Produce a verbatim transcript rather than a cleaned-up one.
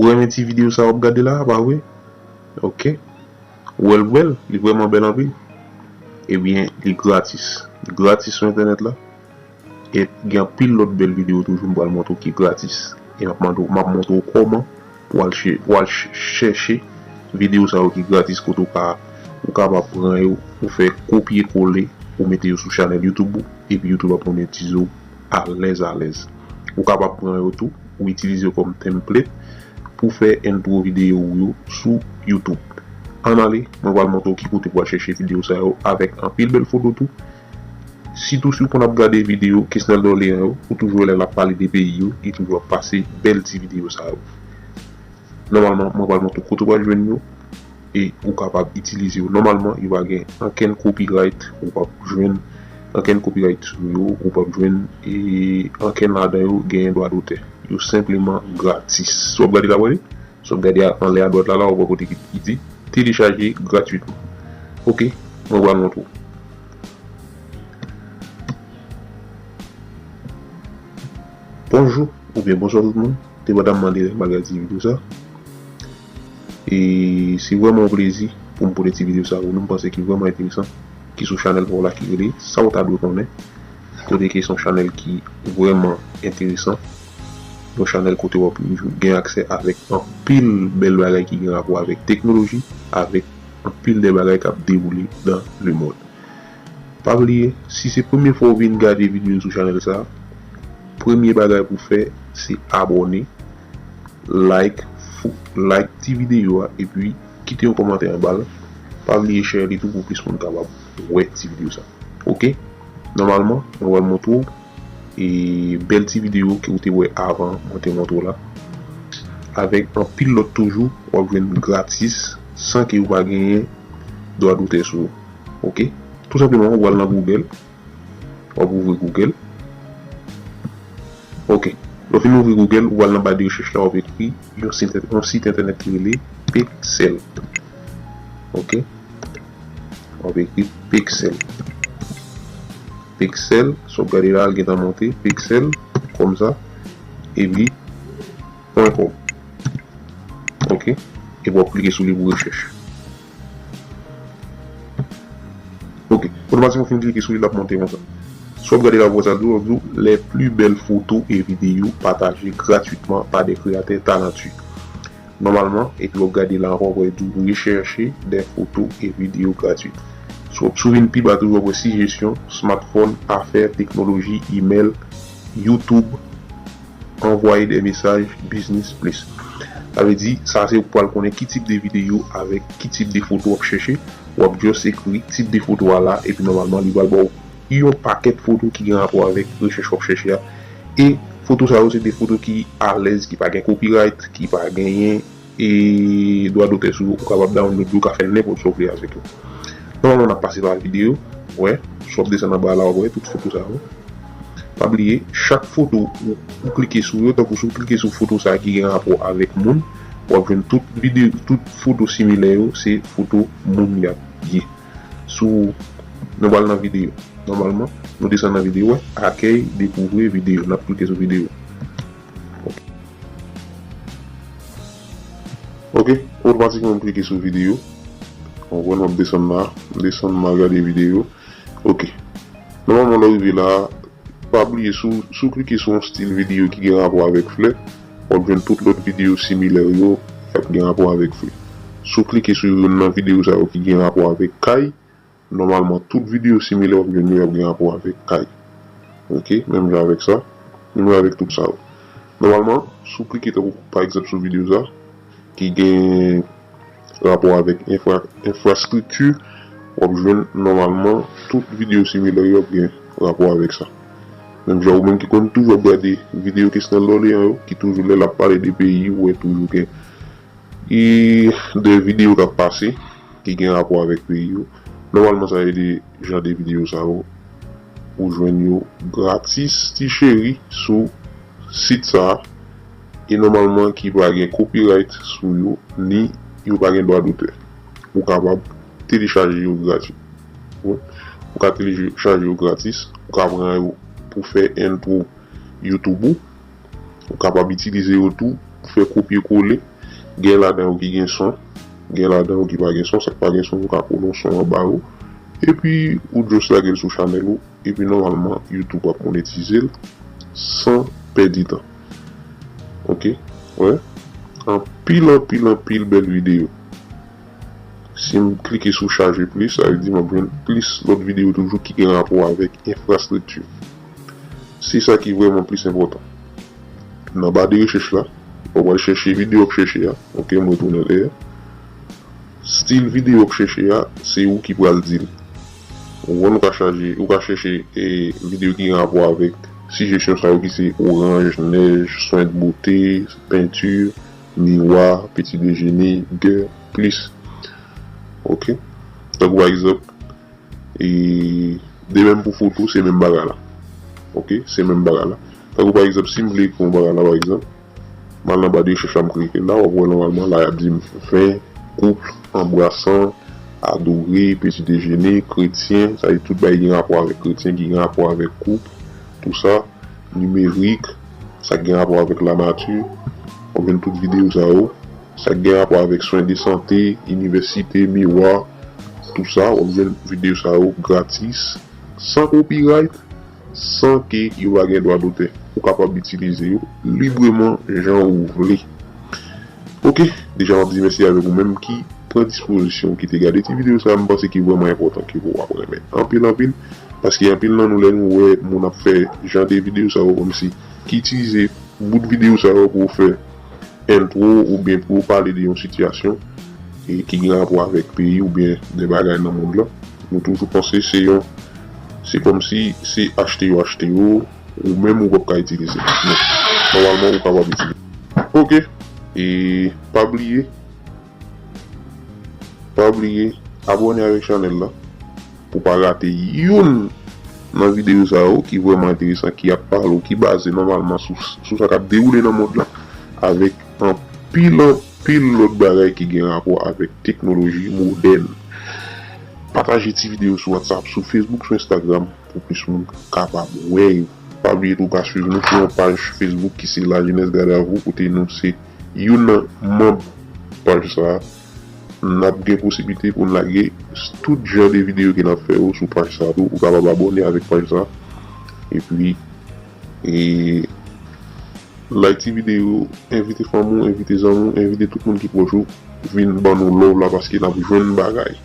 Ou renmen ti videyo sa w ap gade la, pa vre? Ok. Ou wè l bèl, li vrèman bèl anpil. Ebyen, li gratis. Li gratis sou entènèt la. E gen anpil lòt bèl videyo toujou m pral montre w ki gratis. E m ap mande w, m ap montre w kòman pou al chè-, pou al ch-, chèche videyo sa yo ki gratis kote w ka, ou kapab pran yo, ou fè kopye kole, ou mete yo sou chanèl YouTube ou, epi YouTube ap monetize w alèz alèz. Ou kapab pran yo tou, ou itilize yo kòm template pou fè intro videyo ou yo sou YouTube. Ann ale, mwen pral montre w ki kote pou al chèche videyo sa yo avèk anpil bèl foto tou. Sitou si w konn ap gade videyo Kesnel Dorlean yo, ou toujou wè lè l ap pale de peyi yo, li toujou ap pase bèl ti videyo sa yo. Nòmalman, mwen pral montre w kote w pral jwenn yo e ou kapab itilize yo. Nòmalman, yo pa gen ankenn copyright, ou p ap jwenn ankenn copyright sou yo, ou p ap jwenn e ankenn ladan yo genyen dwa dotè. Yo senpleman gratis. Si w ap gade la, w wè li? Si w ap gade a, anlè adwat la, la, w ap wè kote ki, ki di telechaje gratwitman. Ok, mwen pral montre w. Bonjou, oubyen bonswa tout moun. Depandaman de lè m al gade ti videyo sa. E se vrèman yon plezi pou m pote ti videyo sa pou nou. M panse ki vrèman enteresan, ki sou chanèl pa w la ki rele Sa w ta dwe konnen. Kote ke se yon chanèl ki vrèman enteresan. Yon chanèl kote w ap gen aksè avèk anpil bèl bagay ki gen rapò avèk teknoloji, avèk anpil de bagay k ap dewoule dans le monde. Pa bliye, si se premye fwa w vin gade videyo sou chanèl sa, premye bagay pou w fè, se abòne, like, fo-, like ti videyo a, epi kite yon kòmantè anba l. Pa bliye share li tou pou plis moun kapab wè ti videyo sa. Ok? Nòmalman, mwen pral montre w e bèl ti videyo ke w te wè avan mwen te montre w la. Avèk anpil lòt toujou, w ap jwenn gratis, san ke w pa genyen dwa dotè sou yo. Ok? Tou senpleman, w al nan Google, w ap ouvri Google. Ok. Lè w fin ouvri Google, w al nan ba de rechèch la, w ap ekri yon sit, yon sit entènèt ki rele Pexel. Ok? W ap ekri Pexel. Pexel, si w ap gade la, l gentan monte, Pexel, kòmsa, epi pwen kòm. Ok? Epi w ap klike sou li pou rechèch. Ok. Otomatikman, w fin klike sou li, l ap monte konsa. Si w ap gade la, w ap wè sa l di w, l ap di w, les plus belles photos et vidéos partagées gratuitement par des créateurs talentueux. Nòmalman, epi w ap gade la ankò, w ap wè l di w rechercher des photos et vidéos gratuites. Si w, si w vin pi ba toujou, w ap wè sijestyon, smartphone, afè, teknoloji, email, YouTube, anvwaye de mesaj, business, plis. Sa vle di, sa se ou pral konnen ki tip de videyo avèk ki tip de foto w ap chèche. W ap just ekri tip de foto a la, epi nòmalman, li pral ba w yon pakèt foto ki gen rapò avèk rechèch w ap chèche a. E foto sa yo, se de foto ki alèz, ki pa gen copyright, ki pa genyen e dwa dotè sou yo, ou kapab download yo, ou ka fè nenpòt sa w vle avèk yo. Nòmalman, n ap pase pa videyo, wè, si w ap desann anba la, w ap wè tout foto sa yo. Pa bliye, chak foto ou, ou klike sou yo, tankou si w klike sou foto sa ki gen rapò avèk moun, w ap jwenn tout videyo, tout foto similè yo, se foto moun y ap ye. Si w, nou pral nan videyo. Nòmalman, nou desann nan videyo, wè, akèy, dekouvri videyo. N ap klike sou videyo. Ok, otomatikman m klike sou videyo. Ou konprann, m ap desann la, m desann, m al gade videyo. Ok. Nòmalman, lè w rive la, pa bliye, si w, si w klike sou yon stil videyo ki gen rapò avèk flè, w ap jwenn tout lòt videyo similè yo k ap gen rapò avèk flè. Si w klike sou youn nan videyo sa yo ki gen rapò avèk kay, nòmalman, tout videyo similè w ap jwenn yo, y ap gen rapò avèk kay. Ok, menm jan avèk sa, menm jan avèk tout sa yo. Nòmalman, si w klike tankou, pa egzanp, sou videyo sa, ki gen rapò avèk enfra-, enfrastrikti, w ap jwenn nòmalman tout videyo similè yo ap gen rapò avèk sa. Menm jan ou menm ki konn toujou ap gade videyo Kesnel Dorlean yo, ki toujou lè l ap pale de peyi, ou wè toujou gen e de videyo k ap pase ki gen rapò avèk peyi yo. Nòmalman, sa e de jan de videyo sa yo, ou jwenn yo gratis, ti cheri, sou sit sa a. E nòmalman, ki pa gen copyright sou yo, ni yo pa gen dwa dotè. Ou kapab telechaje yo gratis. Ou ka telechaje yo gratis, ou ka pran yo pou fè intro YouTube ou. Ou kapab itilize yo tou pou fè kopye kole. Gen ladan yo ki gen son, gen ladan yo ki pa gen son, sa k pa gen son, yo ka pran yon son anba yo. Epi, ou just lage l sou chanèl ou, epi nòmalman, YouTube ap monetize l san pèdi tan. Ok? Wè? Anpil, anpil, anpil bèl videyo. Si m klike sou chaje plis, sa vle di m ap jwenn plis lòt videyo toujou ki gen rapò avèk enfrastrikti. Se sa ki vrèman plis enpòtan. Nan ba de rechèch la, w ap al chèche videyo w ap chèche a. Ok, m retounen dèyè. Stil videyo w ap chèche a, se ou ki pral di l. Ou konn ou ka chaje, ou ka chèche e, videyo ki gen rapò avèk sijesyon sa yo ki se oranj, nèj, swen de bote, penti, miwa, peti dejene, gè, plis. Ok? Tankou pa egzanp, e de menm pou foto, se menm bagay la. Ok? Se menm bagay la. Tankou pa egzanp, si m vle ekri yon bagay la, pa egzanp, m al nan ba de rechèch la, m klike la, w ap wè nòmalman la, y ap di m ven, koup, anbrasan, adore, peti dejene, kretyen, sa vle di tout bagay ki gen rapò avèk kretyen, ki gen rapò avèk koup, tou sa, nimerik, sa k gen rapò avèk lanati, w ap jwenn tout videyo sa yo, sa k gen rapò avèk swen de sante, inivèsite, miwa, tou sa, w ap jwenn videyo sa yo gratis, san copyright, san ke yo pa gen dwa dotè. Ou kapab itilize yo libreman jan ou vle. Ok, deja m ap di mèsi avèk ou menm ki pran dispozisyon ki te gade ti videyo sa, m panse ki vrèman enpòtan, ke w ap renmen anpil, anpil, paske anpil nan nou, lè nou wè moun ap fè jan de videyo sa yo, kòmsi ki itilize bout videyo sa yo pou fè entwo oubyen pou pale de yon sitiyasyon e ki gen rapò avèk peyi oubyen de bagay nan mond lan, nou toujou panse se yon, se kòmsi se achte yo achte yo, ou menm ou p ap ka itilize. Men, nòmalman, ou kapab itilize. Ok, e pa bliye, pa bliye, abòne avèk chanèl la pou pa rate youn nan videyo sa yo ki vrèman enteresan, ki ap pale w, ki baze nòmalman sou, sou sa k ap dewoule nan mond lan, avèk anpil, anpil lòt bagay ki gen rapò avèk teknoloji modèn. Pataje ti videyo sou WhatsApp, sou Facebook, sou Instagram, pou plis moun kapab wè yo. Pa bliye tou, w ka swiv nou sou yon paj Facebook ki se La Jeunesse Garde à Vous, kote nou se youn nan manm paj sa a. N ap gen posiblite pou n lage tout jan de videyo ke n ap fè yo sou paj sa a tou. Ou kapab abòne avèk paj sa a. Epi, e, like ti videyo, envite fanmi w, envite zanmi w, envite tout moun ki pwòch ou vin ban nou love la, paske n ap jwenn bagay.